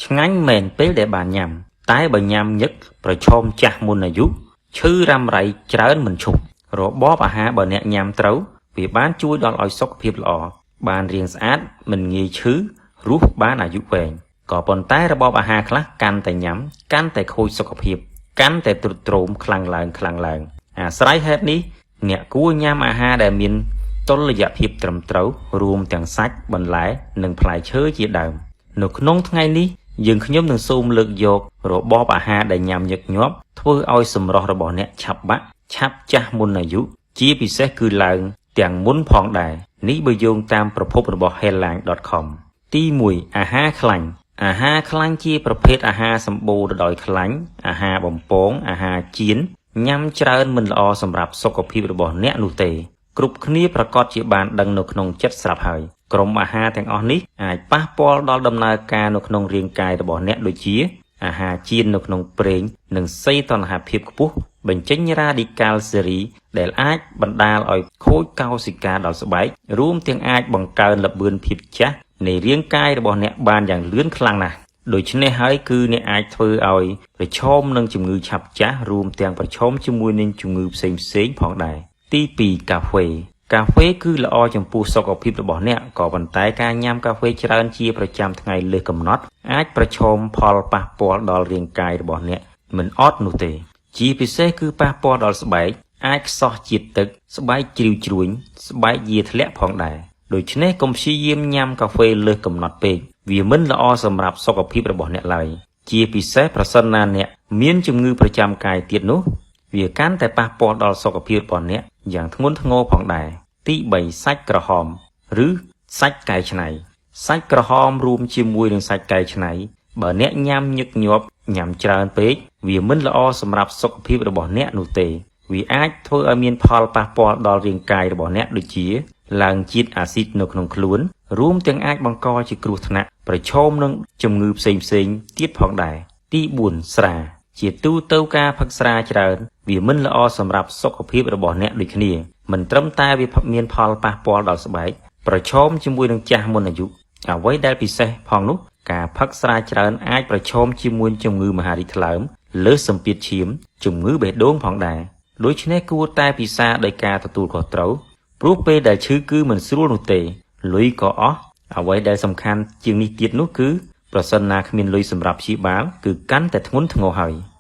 ឆ្ងាញ់មែនពេលដែលបានញ៉ាំ តែបើញ៉ាំញឹកប្រឈមចាស់មុនអាយុឈឺរ៉ាំរ៉ៃច្រើនមិនឈប់របបអាហារបើអ្នកញ៉ាំត្រូវវាបានជួយដល់ឲ្យសុខភាពល្អបានរាងស្អាតមិនងាយឈឺរស់បានអាយុវែងក៏ប៉ុន្តែរបបអាហារខ្លះកាន់តែញ៉ាំកាន់តែខូចសុខភាពកាន់តែទ្រុឌទ្រោមខ្លាំងឡើងខ្លាំងឡើងអាស្រ័យហេតុនេះអ្នកគួរញ៉ាំអាហារដែលមានតុល្យភាពត្រឹមត្រូវរួមទាំងសាច់បន្លែនិងផ្លែឈើជាដើមនៅក្នុងថ្ងៃនេះយើងខ្ញុំនឹងសូមលើកយករបបអាហារដែលញ៉ាំញឹកញាប់ធ្វើឲ្យសម្រស់របស់អ្នកឆាប់បាក់ឆាប់ចាស់មុនអាយុជាពិសេសគឺឡើងទាំងមុនផងដែរនេះបើយោងតាមប្រភពរបស់ headline.com ទី1អាហារខ្លាញ់អាហារខ្លាញ់ជាប្រភេទអាហារសម្បូរទៅដោយខ្លាញ់អាហារបំពងអាហារចៀនញ៉ាំច្រើនមិនល្អសម្រាប់សុខភាពរបស់អ្នកនោះទេគ្រប់គ្នាប្រាកដជាបានដឹងនៅក្នុងចិត្តស្រាប់ហើយក្រុមអាហារទាំងអស់នេះអាចប៉ះពាល់ដល់ដំណើរការនៅក្នុងរាងកាយរបស់អ្នកដូចជាអាហារចៀននៅក្នុងប្រេងនិងសីតុណ្ហភាពខ្ពស់បញ្ចេញរ៉ាឌីកាល់សេរីដែលអាចបណ្ដាលឲ្យខូចកោសិកាដល់ស្បែករួមទាំងអាចបង្កើនល្បឿនភាពចាស់នៃរាងកាយរបស់អ្នកបានយ៉ាងលឿនខ្លាំងណាស់ដូច្នេះហើយគឺអ្នកអាចធ្វើឲ្យប្រឈមនឹងជំងឺឆាប់ចាស់រួមទាំងប្រឈមជាមួយនឹងជំងឺផ្សេងៗផងដែរទី2កាហ្វេកាហ្វេគឺល្អចំពោះសុខភាពរបស់អ្នកក៏ប៉ុន្តែការញ៉ាំកាហ្វេច្រើនជាប្រចាំថ្ងៃលើសកំណត់អាចប្រឈមផលប៉ះពាល់ដល់រាងកាយរបស់អ្នកមិនអត់នោះទេជាពិសេសគឺប៉ះពាល់ដល់ស្បែកអាចខ្សោះជាតិទឹកស្បែកជ្រីវជ្រួញស្បែកយាធ្លាក់ផងដែរដូច្នេះកុំព្យាយាមញ៉ាំកាហ្វេលើសកំណត់ពេកវាមិនល្អសម្រាប់សុខភាពរបស់អ្នកឡើយជាពិសេសប្រសិនណាអ្នកមានជំងឺប្រចាំកាយទៀតនោះវាកាន់តែប៉ះពាល់ដល់សុខភាពរបស់អ្នកយ៉ាងធ្ងន់ធ្ងរផងដែរទី3សាច់ក្រហមឬសាច់កែច្នៃសាច់ក្រហមរួមជាមួយនឹងសាច់កែច្នៃបើអ្នកញ៉ាំញឹកញាប់ញ៉ាំច្រើនពេកវាមិនល្អសម្រាប់សុខភាពរបស់អ្នកនោះទេវាអាចធ្វើឲ្យមានផលប៉ះពាល់ដល់រាងកាយរបស់អ្នកដូចជាឡើងជាតិអាស៊ីតនៅក្នុងខ្លួនរួមទាំងអាចបង្កជាគ្រោះថ្នាក់ប្រឈមនឹងជំងឺផ្សេងៗទៀតផងដែរទី4ស្រាជាទូទៅការផឹកស្រាច្រើនវាមិនល្អសម្រាប់សុខភាពរបស់អ្នកដូចគ្នាមិនត្រឹមតែវាមានផលប៉ះពាល់ដល់ស្បែកប្រឈមជាមួយនឹងចាស់មុនអាយុអ្វីដែលពិសេសផងនោះការផឹកស្រាច្រើនអាចប្រឈមជាមួយជំងឺមហារីកថ្លើមលើសសម្ពាធឈាមជំងឺបេះដូងផងដែរដូច្នេះគួរតែពិសាដោយការទទួលខុសត្រូវព្រោះពេលដែលឈឺគឺមិនស្រួលនោះទេលុយក៏អស់អ្វីដែលសំខាន់ជាងនេះទៀតនោះគឺប្រសិនណាគ្មានលុយសម្រាប់ព្យាបាលគឺកាន់តែធ្ងន់ធ្ងរហើយ។